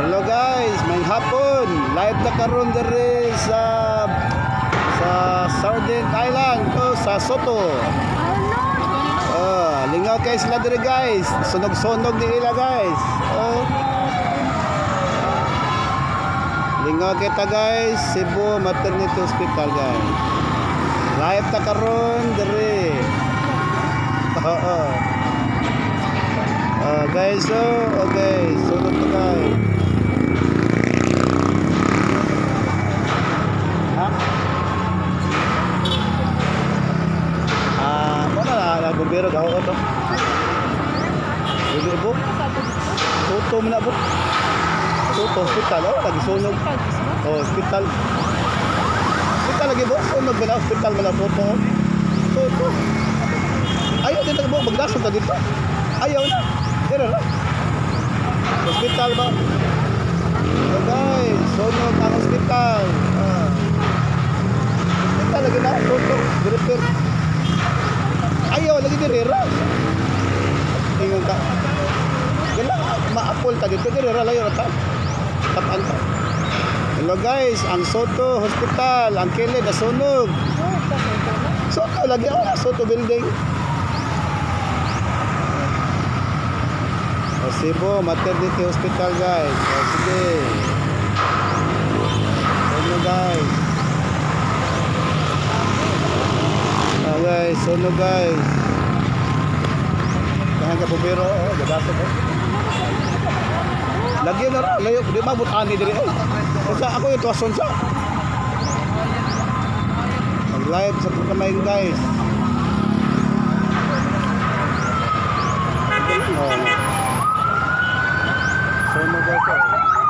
Hello guys, may hapon. Live na karon diri sa Sardine Island to sa Soto. Oh, lingaw kay sila diri, guys. Sunog-sunog ni ila, guys. Oh. Lingaw kita, guys, Cebu Maternity Hospital, guys. Live ta karon diri. Oo. Ah, guys, so okay, sunog to, guys. Ha? Ah, wala na bumbero gaho to. Dili bo. Soto man na bo. Soto hospital, oh, lagi sunog. Oh, hospital. Hospital lagi bo, sunog ba na hospital man na Soto. Soto. Ayaw dito bo, magdasog ka dito. Ayaw na. Dira ra. Hospital ba? So guys, sunog ang hospital. Ah. Hospital lagi na, Soto, repair. Ayaw lagi diri ra. Ingon ka. Gala, maapol ta dito diri ra, layo ra ta. Tapan ta. Hello guys, ang Soto Hospital, ang kilid nasunog. Soto lagi, oh, Soto building. O, Cebu Maternity Hospital, guys. O, sige. Sunog, guys. O guys, sunog, guys. Dahan ka bumiro, oh, gadasok, oh. Lagi na ra, layo, di mabot ani diri oy. Basta ako yung tuwason sa. Mag-live sa kamay, guys. Oh. Sunog, guys. Oh.